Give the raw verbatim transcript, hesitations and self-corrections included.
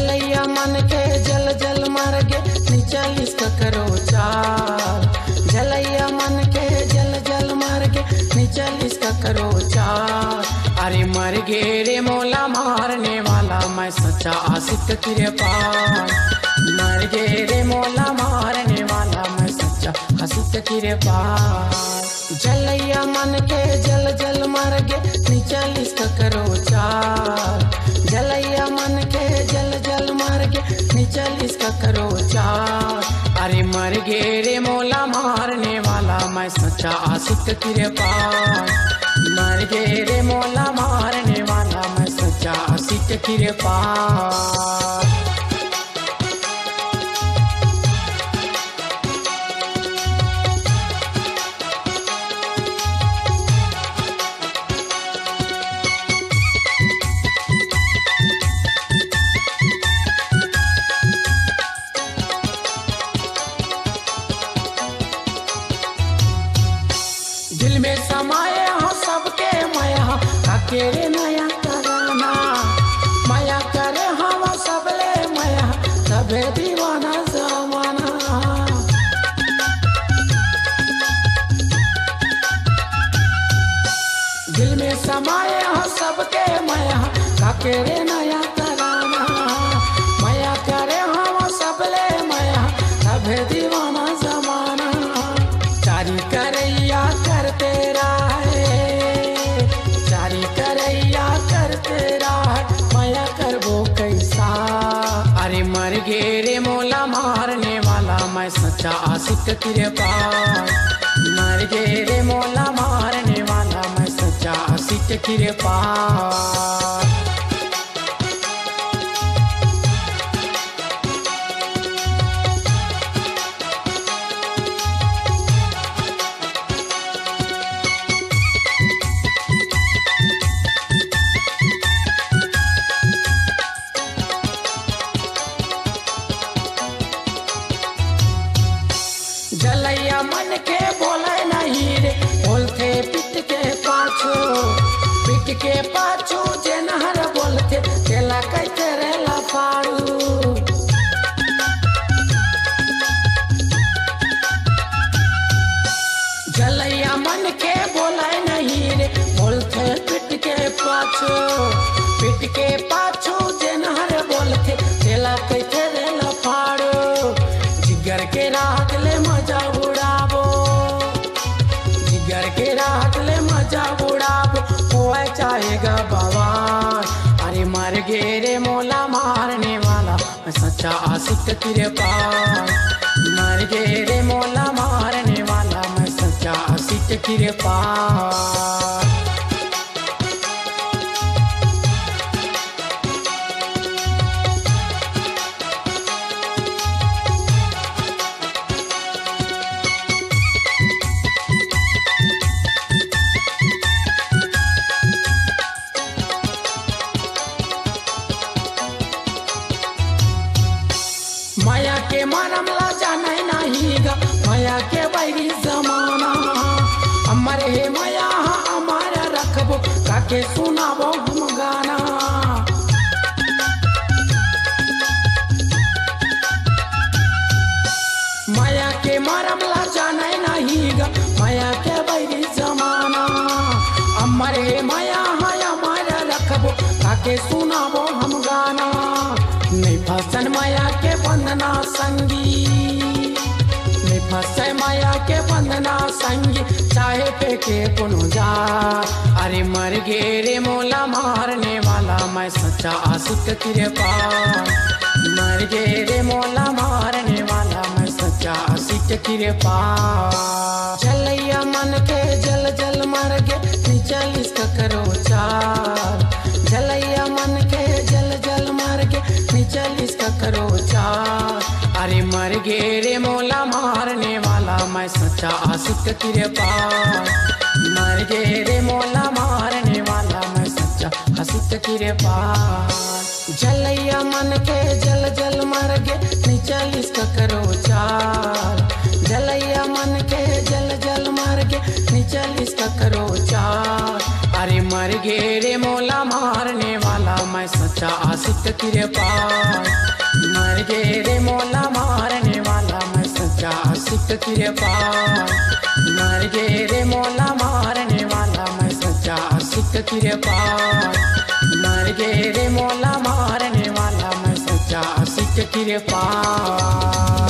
जलैया मन के जल जल मार्गे, निचलिस ककरो चाल। जलैया मन के जल जल मार्गे, निचलिस ककरो चाल। अरे मर गे रे मोला मारने वाला, मैं सच्चा आशिक कृपाल। मर गे रे मोला मारने वाला, मैं सच्चा आशिक कृपाल। जलैया मन के जल जल मार्गे, निचलिस ककरो चाल। जलैया मन के जल जल मार्गे, निचलिस ककरो चाल। अरे मर गे रे मोला मारने वाला, मैं सच्चा आशिक कृपाल। मर गे रे मोला मारने वाला, मैं सच्चा आशिक कृपाल। दिल में समाए हो सबके मया, काके रे नया कराना। मया करे हम सबले मया, तबे दीवाना जमाना। दिल में समाए हो सबके मया, काके रे नया कराना। मया करे हम सबले मया, तबे दीवाना जमाना। चारी करैया करते रहे, चारी करैया करते रहे, मया करबो कैसा। अरे मर गे रे मोला मारने वाला, मैं सच्चा आशिक कृपाल। मर गे रे मोला मारने वाला, मैं सच्चा आशिक कृपाल। जलैया मन के बोले नहीं रे, बोलथे पीठ के पाछू। पीठ के पाछू जे नहर बोलथे, तेला कहिथे रे लफाड़ू। जलैया मन के बोले नहीं रे, बोलथे पीठ के पाछू। पीठ के पाछू जे नहर बोलथे, तेला कहिथे रे लफाड़ू। जिगर के राख ले मजा उड़ाबो, जिगर के राख ले मजा उड़ाबो, होए चाहे गा बवाल। अरे मर गे रे मोला मारने वाला, मैं सच्चा आशिक कृपाल। मर गे रे मोला मारने वाला, मैं सच्चा आशिक कृपाल। मया के मरम ला जाने नहीं गा, मया के बैरी जमाना। अमर हे मया हा अमर रखबो, काके सुनाबो हम गाना। मया के मरम ला जाने नहीं गा, मया के बैरी जमाना। अमर हे मया हा अमर रखबो, काके सुनाबो हम गाना। नहीं फंसन मया के बंधना संगी, नहीं फंसे मया के बंधना संगी, चाहे पे के कोनो जा। अरे मर गे रे मोला मारने वाला, मैं सच्चा आशिक कृपाल। मर गे रे मोला मारने वाला, मैं सच्चा आशिक कृपाल। जलैया मन के जल जल मार्गे, निचलिस ककरो चाल। जलैया मन के जल जल मार्गे, निचलिस ककरो चाल। अरे मर गे रे मोला मारने वाला, मैं सच्चा आशिक कृपाल। मर गे रे मोला मारने वाला, मैं सच्चा आशिक कृपाल। जलैया मन के जल जल मार्गे, निचलिस ककरो चाल। जलैया मन के जल जल मार्गे, निचलिस ककरो चाल। अरे मर गे रे मोला मारने वाला, मैं सच सच्चा आशिक कृपा, मर गे रे मोला मारने वाला, मैं सच्चा आशिक कृपा, मर गे रे मोला मारने वाला, मैं सच्चा आशिक कृपा, मर गे रे मोला मारने वाला, मैं सच्चा आशिक कृपा।